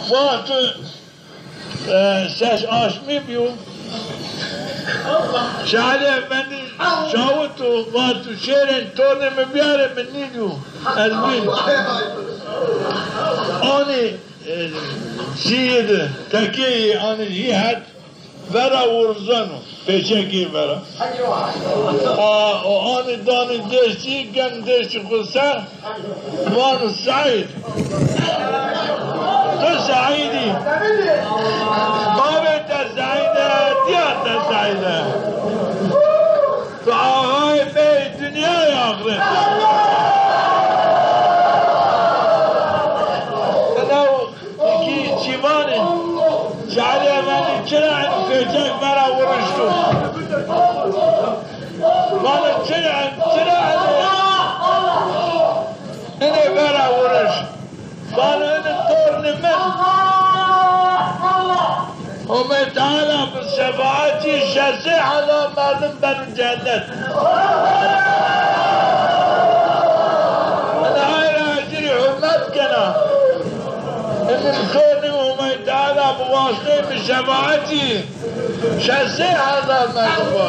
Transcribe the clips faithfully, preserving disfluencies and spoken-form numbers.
Vato, e, ses aşmî bîyo. Şaxî Efendî şawito, vato şêrên tornê mi bîyarê, mi nîdîyo. Ez bîn. Anî, e, zîyê de, tekeyî anî zî het. Vera wurzeno, pêçekê vera. A, o anî danî destî, gen destî xwu ser, vano Seîd. Tu Seîd î. Babê te Seîd e, dîya te Seîd e. Tu axayê pey dinyayê axret. Ena o Peki çi vanê? Şaxî Efendî çira eno pêçek vera wurişto? Vano çira, çira eno, eno vera wuriş? Vano eno tornê min. Homay Teala bi şefaetî şeştê hezar merdim beno cennet. Ena ay ra ecirî hurmet kena. Eno tornê Homay Teala bi wasiteyê bi şefaetî şeştê hezar merdim bo.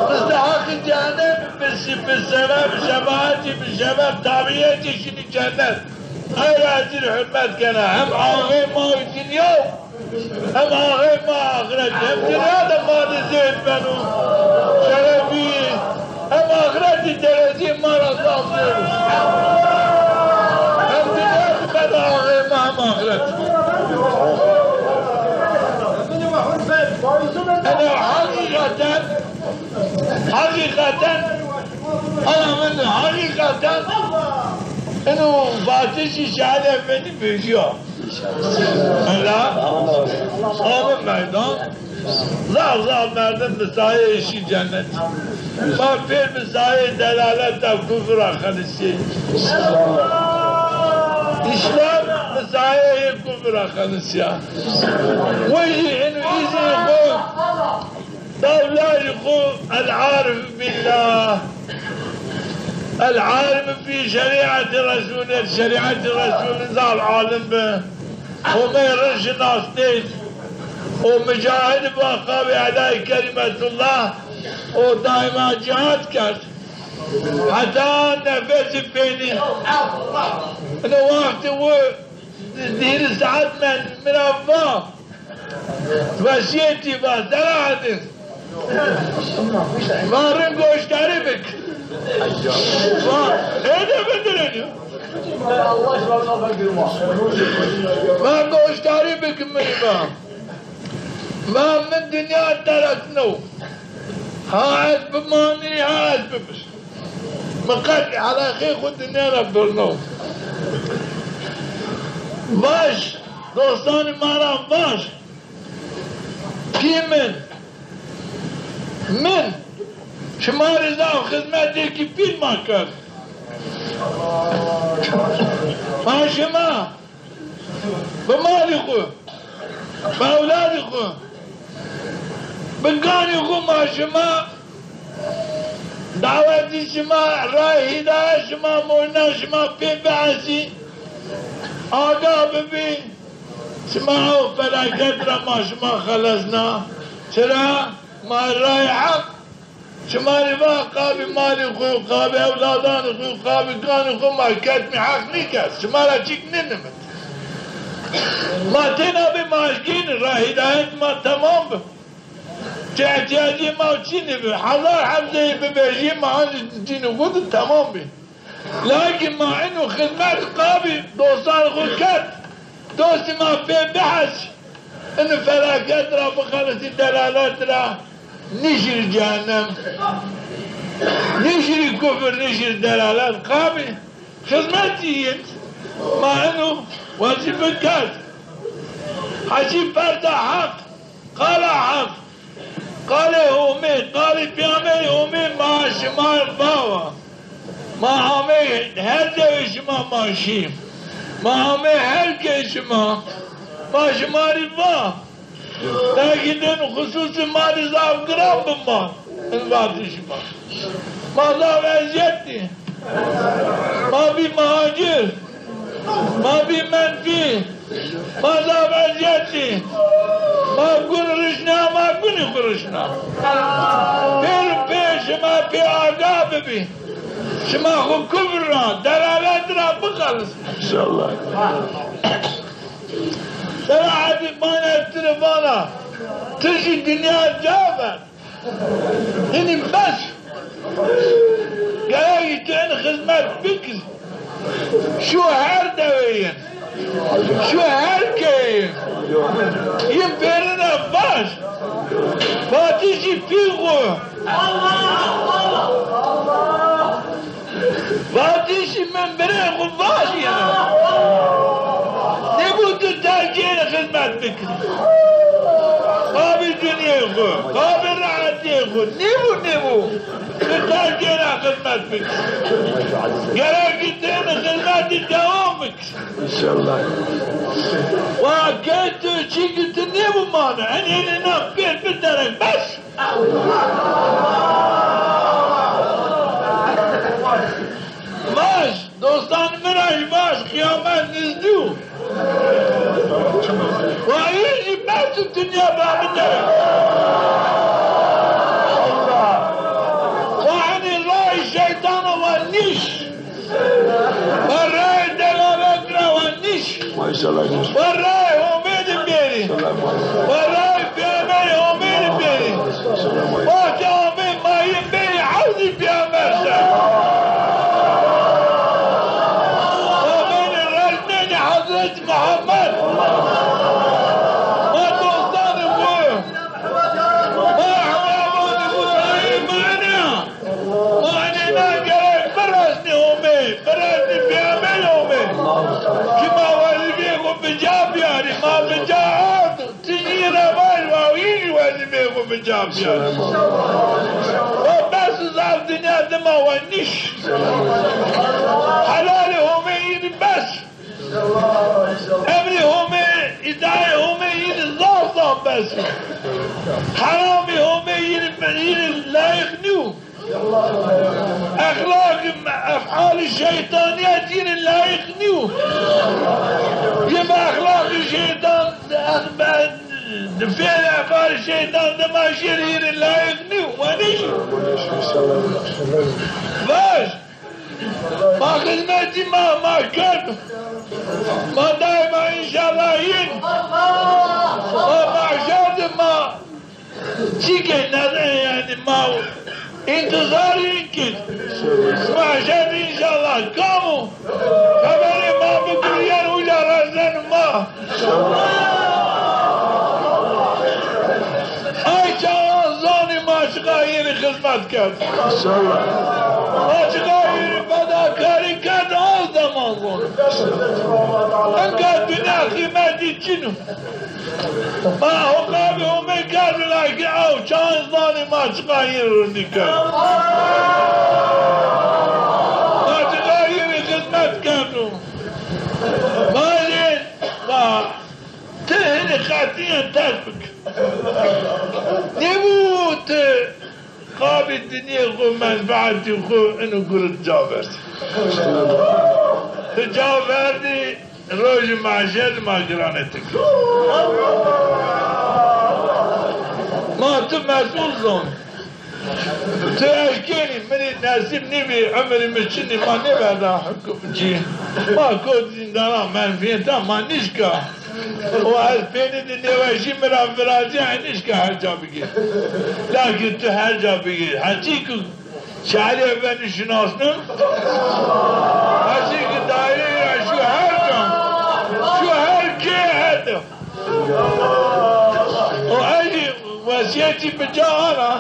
Misteheqî cehennem bi, bi sebeb şefaetî, bi sebeb tabietî şinî cennet. Ay ra ecirî hurmet kena. Hem axê ma dinya, hem axê ma axiret. Hem dinya de ma de zêd beno şerefî, hem axiret de dereceyê ma ra zaf zêd o. Hem dinya de beno axê ma hem axiret. Ena heqîqeten, heqîqeten, ala min heqîqeten eno vatişî Şaxî Efendî vejîya. Ela, abi meydan. Zaf zaf merdim bi sayeyê şî cennet. Ma pêr bi sayeyê delaleta kufra xelisîyê. Îslam bi sayeyê kufra xelisîya. Wejî eno îzin xwu daw lajê xwu, el-arif billah. El-arif bi şerîetî Resûlî, şerîetî Resûlî zaf alim bi. Homay rind şinastêt. O mucahid bi qabê edayê kelîmetullah. O daîma cîhad kerd. Heta nefesî pênî. Ino wextî wu hîrê saet mend, mi ra va, wesîyetî va, Selahaddîn. Va rind goşdarî bik. Va, êde bidirên. Va goşdarî bik mi rê va. Va mi dinya terk no. Ha ez bimanî, ha ez bimir. Mi qet eleqeyê xwu dinya ra birno. Vaj, dostanê ma ra vaj. Pî min, min şima rê zaf xizmetêkî pîl ma kerd. Ma şima bi malî xwu, bi ewladî xwu, bi ganî xwu ma şima dawetî şima, rayê hîdayet şima, moyna şima pê bihesî, agah bibî, şima ew felaket ra ma şima xelesna. Çira? Ma rayê heq Şima rê va qabî malî xwu, qabî ewladanê xwu, qabî ganî xwu ma ketmî heq nîkerd. Şima ra çîk nênimit. Ma têna bê ma eşkînî ra hîdayet ma temam bi. Çi îhtîyacê ma çinî bi. Hezar heb zey bivejî ma ancî cînî xwu di temam bî. Lakîn ma ino xizmet qabî dostan xwu kerd. Dostî ma pê bihes. Ino felaket ra bixelisî delalet ra nîşirî cehennem. Nîşirî kufir, nîşirî delalet. Qabî xizmetî yin. Ma ino wezîfe kerd. Hecî perda heq. Qala heq, qalê Homê, qalê pêxemberê Homê ma şima va wa. Ma amê her dewê şima ma şî. Ma amê her kê şima. Ma şima rê va. Belkî din xusûsî ma rê zaf giran bi ma. In vatê şima. Ma zaf ezîyet dî. Ma bî muhacir. Ma bî menfî, ma zaf ezîyet dî. Ma gun rişna, ma gunî xwu rişna. Pêr pê şima pê aga bibî. Şima xwu kufr ra, delalet ra bixelisnî. Înşallah. Selahaddîn Banê ti rê vana, ti jî dinya ca ver. Hinî bes. Gerek tu in xizmet bikir. Şu her deweyî. Şu her keyî. Yin pêrine baş. Vatişî pî xwu. Vatişî min birê xwu vaj yena. Nêbo tu terkê xizmet bikirî. Qabî dinyê xwu, qabî rehetiyê xwu. Nêbo, nêbo. Tu terkê xizmet bikirî. Gerek ki tu xizmetî dewam bikirî. Înşallah. Wa ke tu çî ki tu nêbo mane. En ênê na pêr biterek bes. Vaj, dostan mi ra jî vaj, qiyamet nizdî yo. Wa î jî bes dinya bamide. Wa henî ray şeytana wa nîş. Wa rayê delalet ra wa nîş. Maşallah. Wa rayê Homê de bêrî. Wa rayê pêxemberê Homê de bêrî. Wextê Homê mayî bêrî hewzî pêxember ser. Wa bêrî resmênî Hezretî Muhammed. Ma dostanê xwu. Ma ehbabanê xwu. Ey ma enê ya. Ma enê na gerek biresnî Homê, biresnî pêxemberê Homê. Ki ma wezîfeyê xwu bi ca biyarî, ma bi ca ard, ti jî ra vaj wa î jî wezîfeyê xwu bi ca biyarî. Wa bes zaf dinya dima wa nîş. Helalê Homê î rî bes. Emrê Homê, îtaê Homê î rî zaf zaf bes. Heramê Homê î rî, î rî layîq nîyo. Exlaqî, efalî şeytanîyet î rî layîq nîyo. Yê bi exlaqî şeytan, ex-, be-, di fêl efalî şeytan dima şêrî î rî layîq nîyo. Wa nêşî. Vaj. Ma xizmetî ma, ma kerd. Ma daîma înşallah yin. Ma mahşer de ma çîkê nede, yanî ma întizar yin kit. Mahşer de înşallah kam o xeberê ma bikir, yen uca resneno ma. Ay çaxan zanî ma çiqa yî rî xizmet kerd. Înşallah. Ma çiqa yî rî fedakarî kerd, az de ma zon. Inka dinya qîmetî çin o. Ma hoqabê Homê kerd, lakîn ew çaxan zanî ma çiqa yî rî rindî kerd. Ma çiqa yî rî xizmet kerd. Vajê ma ti hinî qetîyen ters bik. Nêbo ti qabî dinyê xwu, menfeetî xwu ino gurd ca verdî. Ti ca verdî, rojê mahşer ma giranê ti kir. Ma ti mesûl zon. Tu eşkenî, mi rê nesîb nîbî, umrê mi çinî, ma nêverda hukm cî. Ma kot zîndanan, menfîyetan ma nîşka. O ez peynî de nêweşî mi ra virazîya, nîşka her ca bigî. Lakîn tu her ca bigî. Heçî ki şehrî evenî şinasnin, heçî ki daîre ya şu her ca, şu her kê her de. O ey wesîyetî bi ca ana.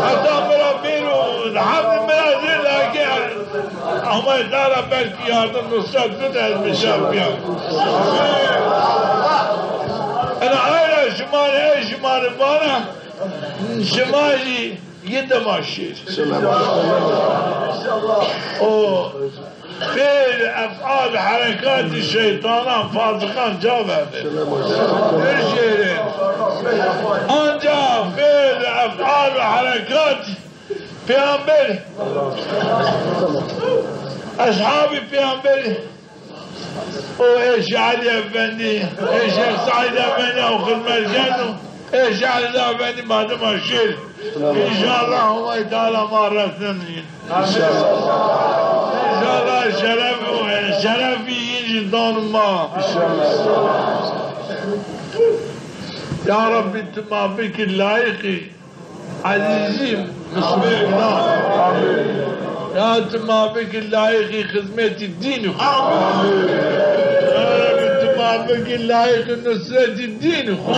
Heta mi ra bêro, hemî mi ra zê lake, ama dara belkî yardim nusret bid ez bi ca bîya. Ena ay ra şima rê, ey şima rê vana, şima jî yi dima şêr. O Fêl, efal, herekatî şeytanan, fasiqan ca verdê. Her şêrê. Ancax fêl, efal, herekatî pêxemberî, eshabî pêxemberî, O ê Şêx Elî Efendî, ê Şêx Seîd Efendî ew xizmet keno, ê Şêx Rîza Efendî ma dima şêr. Înşallah Homay Teala ma resneno yin. Înşallah şeref, şerefî yin jî dano ma. Ya Rebbî, ti ma bikî layîqî ezîzî muslimînan. Ya ti ma bikî layîqî xizmetî dînî xwu. Ya Rebbî, ti ma bikî layîqî nusretî dînî xwu.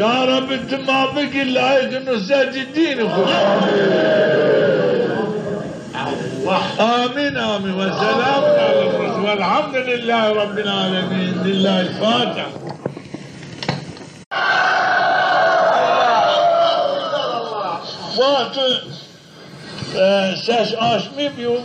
Ya Rebbî, ti ma bikî layîqî nusretî dînî xwu. Amîn, amîn. Ve selamun alel murselîn. Velhamdulîllahî Rebbîl alemîn. Lîllahîl Fatîha. Wexto, e, ses aşmî bîyo.